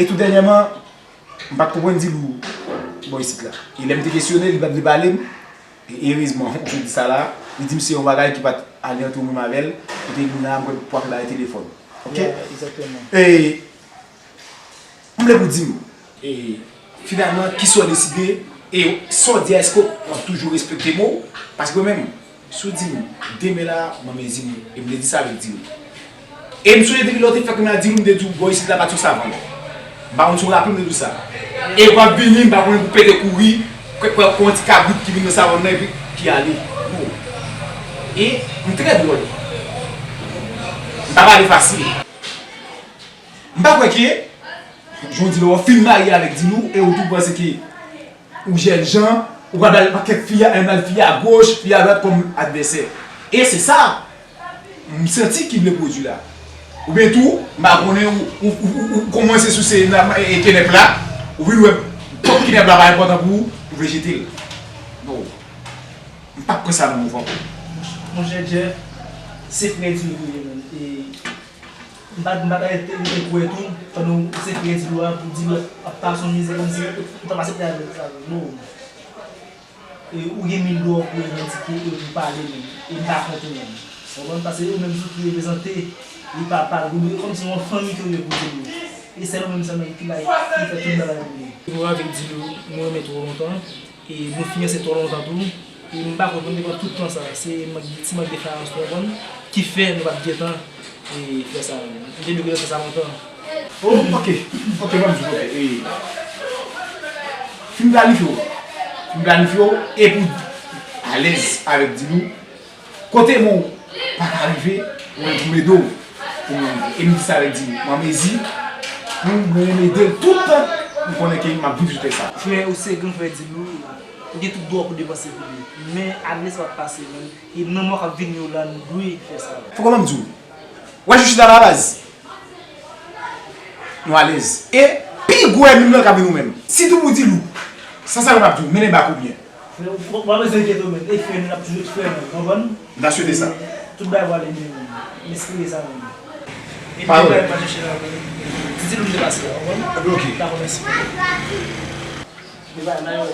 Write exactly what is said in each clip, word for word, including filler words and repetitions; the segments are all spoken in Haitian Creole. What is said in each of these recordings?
E tou dènyèman, m pa t konprann Dilou bò isit la. E lè m te kesyone l, li pa t vle pale m. E erezman, ou di sa la, li di m se yon bagay ki pa t ale ant ou menm avè l, kote li la, m kwè pou ap bay telefòn. Ok? Yeah, exactement. E m vle pou di m, e, finalman, kisa w deside, e sa w di a, èske w ap toujou respekte mo w? Paske mwen menm, si w di m, demen la, mwen mezi m, e m te di sa avèk Dilou. E m sonje depi lè w te fè krim la, Dilou, m te di w, bò isit la pa t yon savann. M pa konn si w raple m de tou sa. E w ap vini, m pa konnen pou pete kouri, kwè, kwè, kwè yon ti kabrit ki vin nan savann nan epi ki ale. Non. E m trè dwòl. M pa pale fasil. M pa kwè ke, jan w di la, w fin marye avèk Dilou e w tou panse ke ou jèn jan, ou pral bay pakèt fi a, en, bay fi a goch, fi a dwat kòm advèsè. E se sa m santi ki vle pwodui la. Oubyen tou, m pa konnen ou, ou, ou, ou, ou kòmanse souse nan, e, kenèp la, ou vin wè pwòp kenèp la pa enpòtan pou ou, ou vle jete l. Non. M p ap kwè sa nan mouvan. Monchè Jeff, se frè Dilou ou ye, menn. E m pa, m pa ta rete, rete kwè tou, pandan w se frè Dilou a, pou Dilou ap pase yon mizè kòmsi ou t ap aksepte avè l sa, non. E ou gen mil dwa pou revandike e pou pale menm. E m pa kont ou menm. Ou konprann? Paske ou menm tou ki reprezante li papa l, ou dwe kòmsi yon fanmi ke ou ye pou Dilou. E sèl ou menm sèlman ki la, ki fè tout bagay pou li. Mwen avèk Dilou, nou renmen twò lontan. E nou fiyanse twò lontan tou. E m pa konprann, m te pran tout tan sa. Se mank, ti mank de fayans, ou konprann, ki fè nou pa t gentan, e, fè sa. M te dwe gentan fè sa lontan. Oh, ok. Ok, ban m di w, ok. E, fin planifye w. Fin planifye w e pou alèz avèk Dilou. Kote mwen w pa ka rive, mwen pou m ede w. Pou mwen, e m di sa avèk Dilou. Mwen mezi pou mwen ede l tout tan m konnen ke m ap viv sou tè sa. Frè, ou se gran frè Dilou. Ou gen tout dwa pou depanse pou li. Men, alèz p ap pase, menn. E nan mwa k ap vini yo la, nou dwe fè sa. Fò kòman m di w? Wè, jou chita la, baz. Nou alèz. E pi gwo ènmi m nan ka vin ou menm. Sitou pou Dilou. San sa yo m ap di w, mennen bak ou byen. Frè, ou pa bezwen enkyete w menm. E frè nou, n ap toujou frè nou, konprann? M ta swete sa. Tout bagay prale byen menm. M espere sa menm. E pi bagay pa chèche la, menm. Di Dilou m te pase la, konprann? Dakò, mèsi. Li pa nan yon.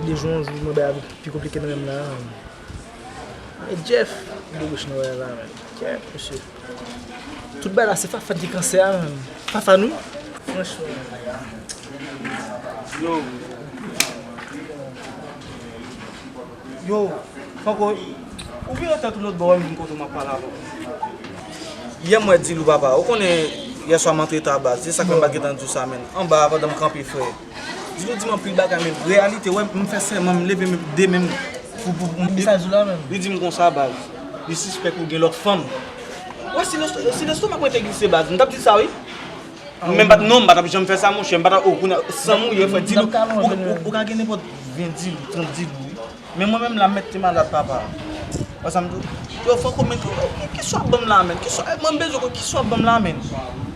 De jou an jou, mwen bay pi konplike nan menm la. E Jeff, m debouche nan bagay la, menm. Kèt, mesye. Tout bagay la, se Fafan ki kansè a, menm. Fafan, wi. Franchman. Yo. Yo, Franco, ou vire tèt ou lòt bò, wè m vin kote w, m ap pale avè w. Yè m wè Dilou, papa. Ou konnen, yè swa m antre ta baz. Se sa k fè m pa t gentan di w sa, menn. Anba a, pandan m kanpe, frè. Dilou di m anpil bagay, men reyalite, wè, m fè sèman, m leve men, de men m pou, pou, pou m. Li sa di w la menm? Li di m konsa, baz. Li sispèk ou gen lòt fanm. Wè, si lesto-, si lestomak mwen te glise, baz, m t ap di sa, wi. Mwen menm, m pa t, non, m pa t ap janm fè sa, monchè. M pa t ap, oh, kounye a, san mouye, frè, Dilou, ou, ou, ou ka gen nenpòt ven Dilou, trant Dilou, wi. Men mwen menm la, m mèt te malad, papa. Wè sa m di w? Yo, Franco, men, men, men, kisa w ap ban m la, menn? Kisa, mwen, m bezwen konn kisa w ap ban m la, menn.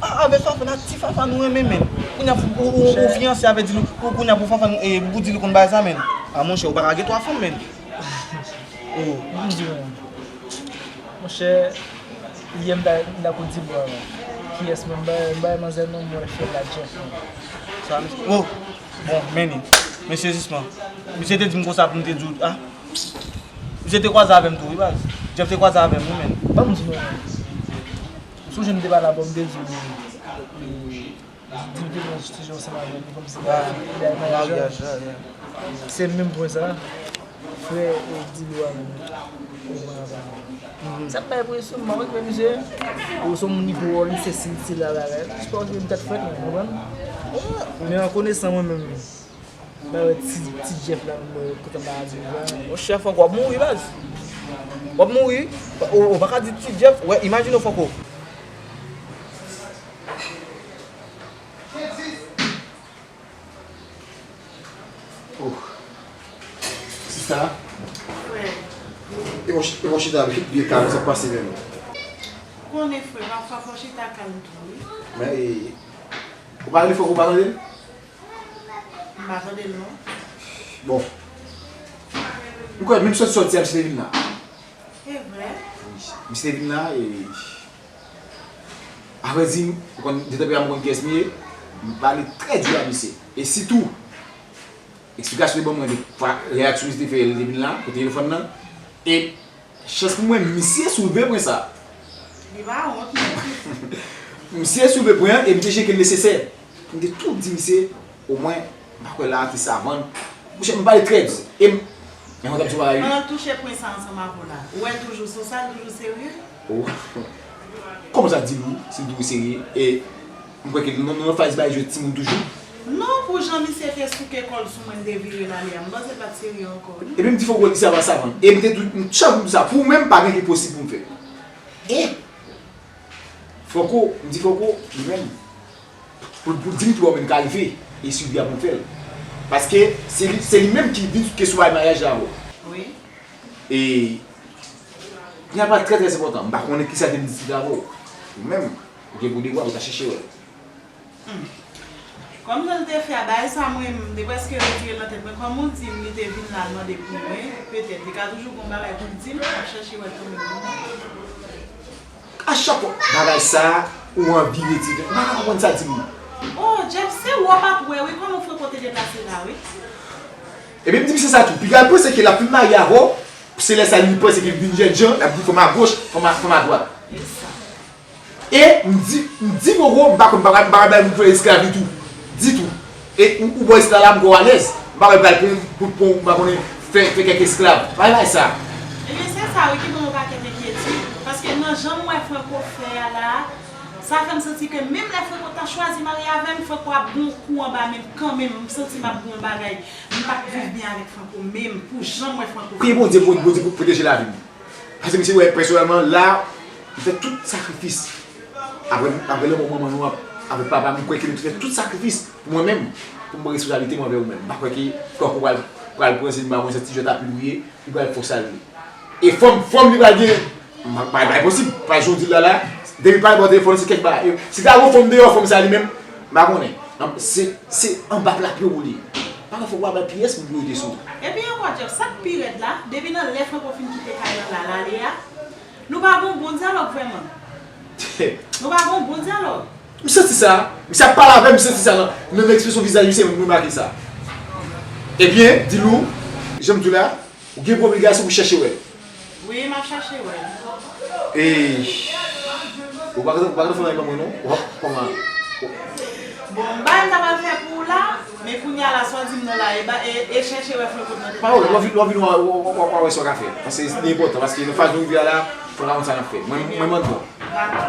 Ah, avè Fafan, a ti Fafan nou renmen, menn. Kounye a, ou, ou, ou, ou fiyanse avè Dilou, pou kounye a, pou Fafan, e, pou Dilou konn bagay sa, menn. Ah, monchè, ou pa ka gen twa fanm, menn. Oh. Ban m di w, menn. Monchè, yè m ta, m ta kou di bò, menn. Kiyès, menn? M bay, m bay manzè non, mwen, fè la Jeff, menn. Sa, misye. Oh! Bon, men li. Men sezisman. Misye te di m konsa pou m te di w, ah. Misye te kwaze avè m tou, wi, baz. Jeff te kwaze avè m, wi, menn. Ban m di nou, menn. Sonje m te pale avè w, m te di w, e, di w te gen yon sijè ansanm avè m, kòmsi maryaj la, maryaj la, yeah. Se menm pwen sa. Frè, e, Dilou a menm. Ou konprann sa. Sa bay enpresyon, m pa wè, men misye, ou se yon moun ki dwòl, li se si, li se la bagay. Jis pa gen tèt frèt, ou konprann? Men an konesan mwen menm, Ba wè ti, ti Jeff la, m kontan pa di w la. Monchè, Franco, w ap mouri, baz. W ap mouri. Ou, ou pa ka di ti Jeff. Wè, imajine w, Franco. Oh. Sista. Frè. E bon, e bon chita byen kalm, sa k pase menm? Konnen frè, pafwa fò chita kalm tou, wi. Men, e, ou pa rele Franco, ou pa tande l? M pa tande l non. Bon. M kwè menm sòti sòti a, misye te vin la. E vre? Wi. Misye te vin la, e, avrèdi, ou konn, detanpè a m konn kiyès m ye, m pale trè di a misye. E sitou, eksplikasyon li ban mwen de fa-, reyaksyon misye te fè lè li te vin la, kote telefòn nan. E chans pou mwen, misye soulve pwen sa. Li pa wont non. Misye soulve pwen an, e m te jere l nesesè. M te tou di misye, omwen, m pa kwè la atis sa vann. Monchè, m pale trè di. E m, men mwen t ap di w bagay wi. Pandan l touche pwen sa ansanm avè w la, ou wè l toujou sosyal, toujou serye? Oh. Kòman sa di l wi, si l di w serye? E m kwè ke nou nan faz bay jwe timoun toujou. Non, pou jan misye te souke kò l sou mwen, m te vire l ale a, m panse l pa t serye ankò wi. Epi m di Franco, misye ap savann. E m te tou, m chak m di sa, pou mwen, m pa gen ki posib pou m fè. E Franco, m di Franco, li menm, pou, pou Dimitri wè m ka rive, e Sylvie ap fè l. Paske se li, se li menm ki vin ke sou bay maryaj la avè w. Wi. E, gen yon pwen trè, trè enpòtan. M pa konnen kisa te vin diskite avè w. Ou menm, ou gen pou devwa pou ta chèche wè l. Hmm. Kòm jan l te fè a, bagay sa mwen, m te prèske retire l nan tèt mwen. Kòm ou di m, li te vin la, l mande pou mwen, petèt, li ka toujou gen yon bagay pou l di m, m ap chèche wè l kanmenm. A chak fwa, bagay sa a, ou anvi retire tèt. M pa ka konprann sa di m nan. Oh, Jeff, se ou ap ap wè, wi, kòman Franco te deplase la, wi. Ebyen, m di misye sa tou. Piga l panse ke l ap fin marye avè w, se lè sa li panse ke l vin jènjan, l ap di fanm a goch, fanm a, fanm a dwat. E sa. E m di, m di Franco, m pa konn, m pa, m pa bay moun fè esklav ditou. Ditou. E ou, ou bò esklav la, m kwè w alèz. M pa wè pral pran pou, pou, m pa konnen, fè, fè kèk esklav. Pa bay sa. Ebyen, se sa, wi, ki ban m yon pakèt enkyetid. Paske nan jan m wè Franco fè a la, sa fè m santi ke menm lè Franco ta chwazi marye avè m, Franco ap gon kou anba men m kanmenm. M santi m ap gon bagay. M p ap viv byen avèk Franco menm, pou jan m wè Franco fè. Priye Bondye, Bondye, Bondye pwoteje lavi m. Paske misye wè pèsonèlman la, m fè tout sakrifis. Apre, apre lanmò manman nou an, avèk papa m, m kwè ke nou te fè tout sakrifis pou mwen menm, pou m pran responsablite m anvè ou menm. M pa kwè ke Franco pral, pral pran, se m pa konn se ti jwèt a pil ou ye, li pral fè w sa l vle. E fanm, fanm li pral gen, m pa, pa, pa posib, pa jan w di l la la, depi pral pran telefòn, se kèk bagay. Si ta gon fanm deyò, fanm sa li menm, m pa konnen. Se, se anba pla pye w li ye. Pa gen fòk w al bay pyès moun pou rete sou ou. Epi ankò, Jeff, sa k pi rèd la, depi nan lè Franco fin kite kay lan la, l ale a, nou pa gen yon bon dyalòg vrèman. Nou pa gen yon bon dyalòg. M santi sa. Misye ap pale avè m, m santi sa nan, nan ekspresyon vizaj misye, m remake sa. Ebyen, Dilou, jan m di w la, ou gen pou obligasyon pou chèche wè l. Wi, m ap chache wè l. E, ou pa, ou pa ka fè anyen ban mwen non. W ap kòman? Bon, m pa wè m ta pral fè pou ou la, men kounye a la, sa w di m nan la, e ba, e, e chèche wè Franco nan tèt. Pawòl, w ap vin, w ap vin, w ap, w ap, w ap wè sa w ka fè. Paske li enpòtan, paske nan faz nou rive a la, fò n wè sa n ap fè. Mwen, mwen, mwen, bon. Dakò.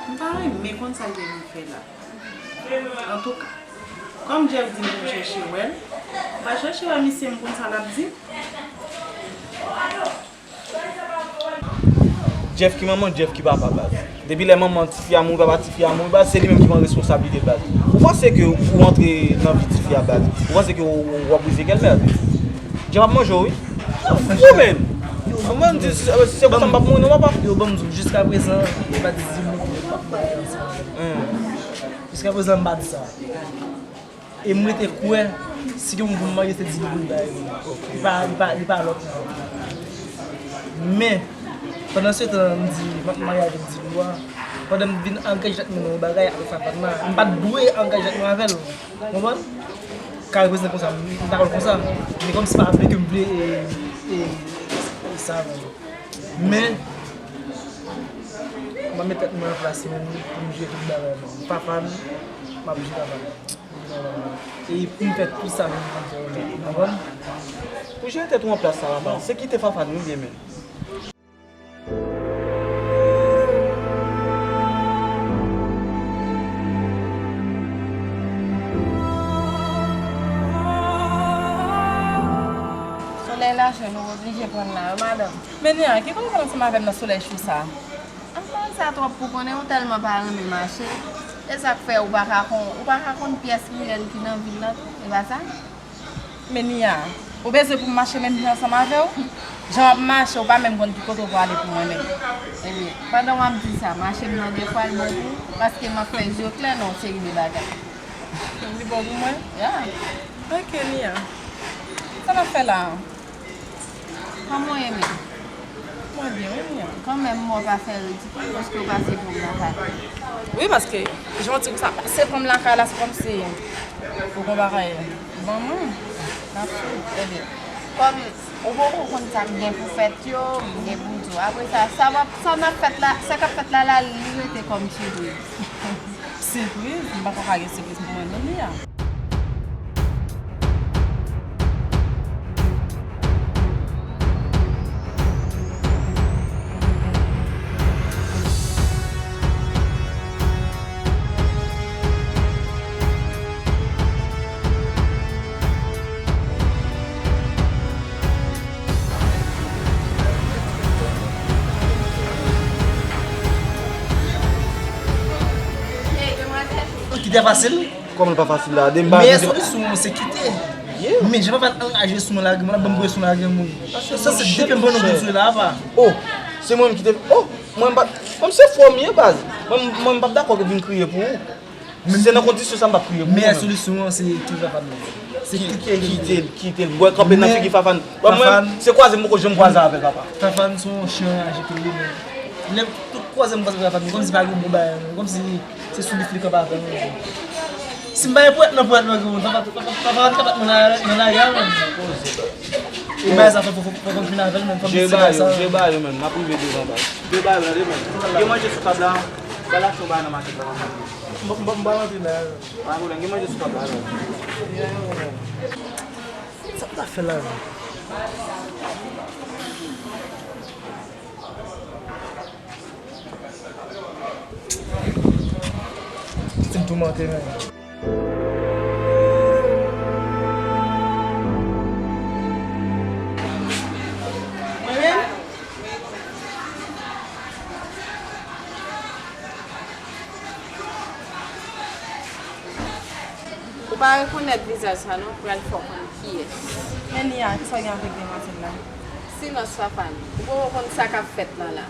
M ta renmen konn sa l te vin fè la. Antouka, kòm Jeff di m pou m chèche wè l, m pral chèche wè misye, m konn sa l ap di m. Jeff ki manman, Jeff ki papa, baz. Depi lè manman tifi a mouri, papa tifi a mouri, baz, se li menm ki pran responsablite l, baz. Ou panse ke ou antre nan vi tifi a, baz, ou panse ke ou, ou, w ap brize kè l, mèd? Jeff ap manje w, wi. Ou menm. Ou menm di, si, si se konsa m p ap mouri non, papa. Yo, ban m di w, jiskaprezan, yo pa t di m m p ap marye ansanm avè l. Jiskaprezan, m pa di sa. E m rete kwè, si gen moun pou m marye, se Dilou pou m ta renmen. Li pa, li pa, li pa lòt moun. Men, pandan se tan m di m ap marye avèk Dilou a, pandan m vin angaje tèt mwen nan yon bagay avèk Fafanna, m pa t dwe angaje tèt mwen avè l. Ou konprann? Ka reprezante konsa, m ta konn konsa. Men kòmsi pa vle ke m vle, e, e, e sa avè l. Men, m ap met tèt mwen an plas mwen pou m jere tout bagay mwen. Papa m, m ap jere papa m. E pou m fè tout sa pou m konn fè yo, ou konprann? Ou jere tèt ou an plas sa, papa. Se kite Fafane wi, byen men. Solèy la cho, nou oblije pran l la wi, madanm. Men Nia, ki kote w pral ansanm avè m nan solèy cho sa? Anfè, sa twòp pou konnen, ou tèlman pa renmen mache. E sa k fè ou pa ka konn, ou pa ka konn pyès riyèl ki nan vil la tou, e pa sa? Men Nia, ou bezwen pou m mache menm jan ansanm avè w? Jan w ap mache, ou pa menm konn ki kote w prale pou mwen menm. Ebyen, pandan w ap di sa, mache m nan defwa l bon pou ou, paske m ap fè zye klè nan yon seri de bagay. Li bon pou mwen? Ya. Ok, Nia. Sa n ap fè la a? Kòman w ye menm? Mwen byen, wi, Nia. Kanmenm, mò pa fè ridikil, paske w pase pran m lakay. Wi, paske, jan w di konsa, pase pran m lakay la, se kòmsi ou gon bagay ban mwen. N ap swiv, ebyen. Kòm ou poko konn sa k gen pou fèt yo, m gen pou m di w. Apre sa, sa w ap, sa n ap fèt la, sa k ap fèt la, la, li rete kòm sipriz. Sipriz? M pa kwè ka gen sipriz pou mwen, non, Nia. Kite fasil. Kòman l pa fasil la? Meyè solisyon an se kite. Men jan papa anraje sou mwen lage mwen, l ap ban m presyon lage moun. Sa se depi m pran nan gwo sou la apa. Oh, se mwen menm ki te, oh, mwen m pa, mwen se fò m ye baz. Mwen, mwen m p ap dakò ke vin kriye pou ou. Se nan kondisyon sa m p ap kriye pou ou. Meyè solisyon an se kite Fafane. Se kite l. Kite l, kite l. Bwè kanpe nan figi Fafane. Bon, mwen, se kwaze m poko janm kwaze avè l, papa. Fafane se yon chen anraje ke li menm. Lè tout kwaze m kwaze avè Fafane, kòmsi pa gen bon bagay, kòmsi se sou li flikan pa fè anyen. Si m pa gen pwèt nan pwèt nan granmoun, Fafane ka bat mwen nan lari a menm. E bagay sa fò, fò, fò, fò konn fin avè l menm, fò m di se bagay sa. Jere ba yo, jere ba yo menm, m ap rive devan baz. Jere ba yo la devan. Gen manje sou tab la, ba l achte yon bagay nan makèt la, m ap manje. M pa, m pa, m pa rantre la. Pa gen pwoblèm, gen manje sou tab la, alò. Sa m ta fè la menm? Si m toumante menm. Mwen menm? Ou pa rekonèt vizaj sa non, pral fè w konn kiyès. Men Nia, kisa w gen avèk demwazèl la? Silans, Fafane. Ou poko konn sa k ap fèt lan la.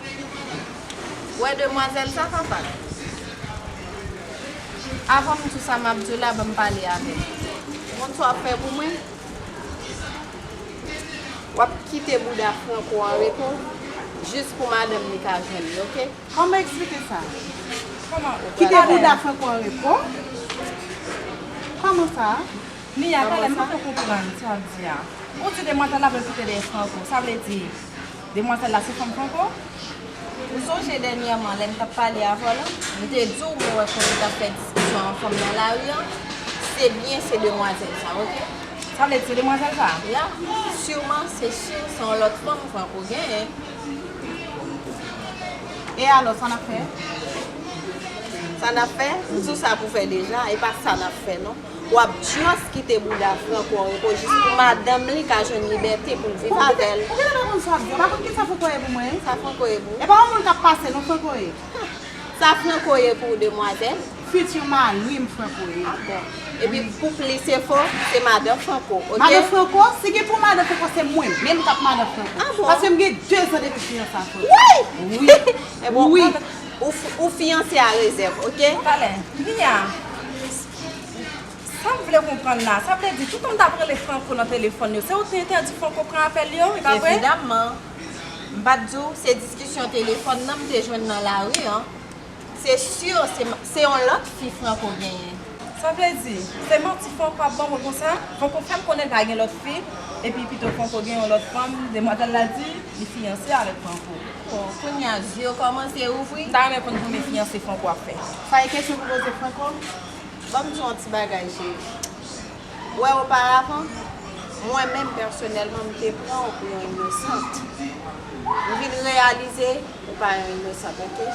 Ou wè demwazèl sa, Fafane? Avan m di w sa m ap di w la, ban m pale avè l. Ou konn sa w ap fè pou mwen? W ap kite bouda Franco an repo, jis pou madanm li ka jwenn li, oke? Kòman eksplike sa? Kòman? Kite bouda Franco an repo? Kòman sa? Nia, talè m poko konprann sa w ap di a. Ou di demwazèl la vle kite dèyè Franco. Sa vle di, demwazèl la se fanm Franco? Ou sonje dènyèman, lè m t ap pale avè w lan, m te di w mwen wè Franco t ap fè diskisyon ak fanm nan lari an? Se byen, se demwazèl sa, oke? Sa vle di se demwazèl sa? Ya, siman, se si, se yon lòt fanm Franco genyen. E alò, sa n ap fè? Sa n ap fè? M di w sa pou fè deja, e pa sa n ap fè non. W ap just kite bouda Franco an repo jis pou madanm li ka jwenn libète pou l viv avè l. Ou genlè pa konn sa w ap di, ou pa konn kisa Franco ye pou mwen? Sa Franco ye pou ou? E pa yon moun k ap pase non Franco ye. Sa Franco ye pou ou, demwazèl? Fiti mari m Franco ye. Ah bon. Epi pou plis efò, se madan Franco, oke? Madan Franco? Si gen pou madan Franco, se mwen menm k ap madan Franco. Ah bon? Paske m gen de zan depi m fiyanse a Franco. Woy! Wi. Ebyen, wi. Ou, ou fiyanse a rezèv, oke? Talè, Nia, sa m vle konprann la, sa vle di tout tan m t ap rele Franco nan telefòn yo, se ou te entèdi Franco pran apèl yo, e pa vre? Evidamman. M pa t di w se diskisyon telefòn nan m te jwenn nan lari an. Se si, se, se yon lòt fi Franco genyen. Sa vle di, se manti Franco ap ban mwen konsa? Franco fè m konnen l pa gen lòt fi, epi pito Franco gen yon lòt fanm, demwazèl la di li fiyanse avèk Franco. Bon, kounye a, zye w kòmanse ouvri. M ta renmen konn konbyen fiyanse Franco ap fè. Sa e kesyon pou poze Franco? Ban m di w yon ti bagay, cheri. Ou wè oparavan, Mwen menm pèsonèlman, m te pran w pou yon inosant. M vin reyalize ou pa yon inosant, oke?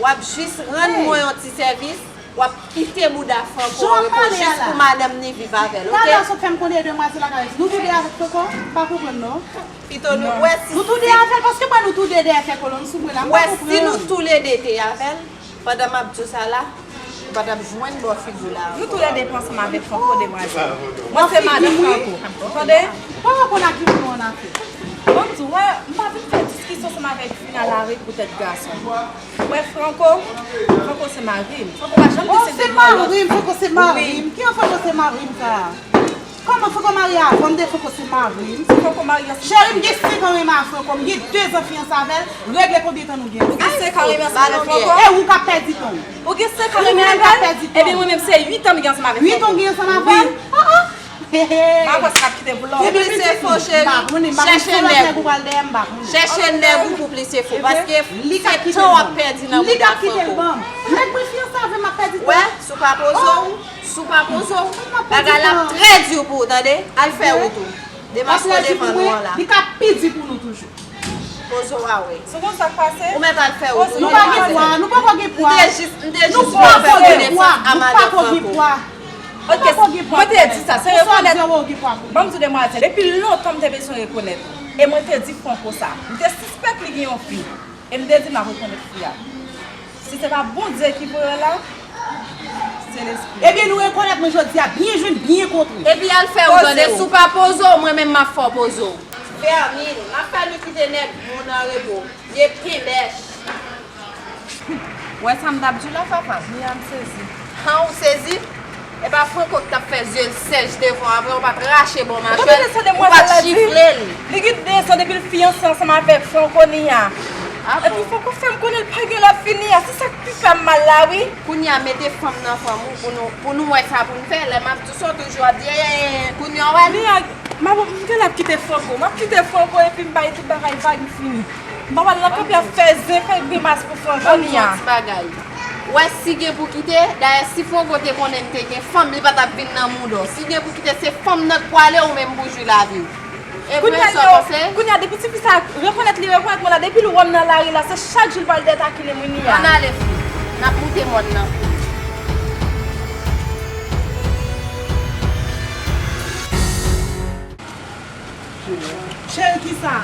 W ap jis rann mwen yon ti sèvis, w ap kite bouda Franco an repo jis pou madanm ni viv avè l, oke? Talè a sot fè m konnen demwazèl la ka rete. Nou toude avèk Franco? M pa konprann non. Pito nou wè si Nou toude avè l paske mwen nou toude dèyè fè kolonn sou mwen la, m pa konprann. Wè si nou toulede te avè l, pandan m ap di w sa la, ou pa t ap jwenn bò figi w la ankò. Nou toulede ansanm avèk Franco demwazèl. Mwen se madan Franco. Tande? Ou pa konn ak ki moun ou annafè. Ban m di w, mwen, m pa vin fè diskisyon ansanm avèk fi nan lari poutèt gason. Mwen Franco, Franco se mari m. Franco pa janm deside mwen lòt fi. Oh, se mari m, Franco se mari m. Ki an Franco se mari m sa? Kòman Franco marye avan m, de Franco se mari m? Si Franco marye ansanm. Cheri, m gen senk an renmen a Franco, m gen de zan fiyanse avè l, regle konbyen tan nou gen. Ou gen senk an renmen ansanm avèk Franco? E ou k ap pèdi tan w. Ou gen senk an renmen avè l? Ebyen mwen menm se uit an m gen ansanm avèk Franco. Uit an w gen ansanm avè l? Wi. Ah, ah. He, he. M pa kwè sa k ap kite pou lontan. Pou plis enfo, cheri, chèche nèg ou. Chèche nèg ou pou plis enfo, paske se tan w ap pèdi nan bouda Franco. Nèg mwen fiyanse avè m ap pèdi tan. Wè, si w pa poze w, si w pa poze w, bagay la ap trè di pou ou, tande? Al fè wout ou. Demas kote fann ou an la. Li ka pi di pou nou toujou. Poze w a wè. Si w konn sa k pase, ou mèt al fè wout ou. Nou pa gen pwa, nou poko gen pwa. M te jis, m te jis vle fè konesans a madan Franco. Ok, mwen te di sa, se rekonèt. Ban m di w demwazèl, depi lontan m te bezwen rekonèt. E mwen te di Franco sa. M te sispèk li gen yon fi. E m te di m ap rekonèt fi a. Si se pa Bondye ki voye l la, se lespri. Ebyen, nou rekonèt mwen jodi a, byen jwenn, byen kontre. Epi al fè ou tande, si w pa poze w, mwen menm m ap fè w poze w. Vèmin, m ap fè nou kite nèg moun an repo. Vye penbèch. Wè sa m t ap di w la, Fafa? Mia, m sezi. Han, ou sezi? E pa Franco ki t ap fè zye l sèch devan w, apre w pa t rache bò machwè l, ou pa t chifle l. Li gen de zan depi l fiyanse ansanm avèk Franco Nia. Epi Franco fè m konnen l pa gen lòt fi Nia. Se sa k pi fè m mal la, wi. Kounye a mete fanm nan fanm ou pou nou, pou nou wè sa pou n fè. Lè m ap di w sa, w toujou ap di, eh, kounye a w wè l. Nia, m ap, m gen lè ap kite Franco. M ap kite Franco epi m bay tout bagay vag, m fini. M pa pral nan kanpe ap fè zen, fè grimas pou Franco Nia. Ban m di w yon ti bagay. Ou wè si gen pou kite, dayè si Franco te konnen m te gen fanm, li pa t ap vin nan mouda w. Si gen pou kite, se fanm nan k pwale ou menm pou jwi lavi w. E vre sa w panse? Kounye a, depi tifi sa rekonèt li rekonèt mwen la, depi l wè m nan lari la, se chak jou l pral dèyè takinen mwen Nia. Ann ale fi, n ap moute mòn nan. Cheri, kisa?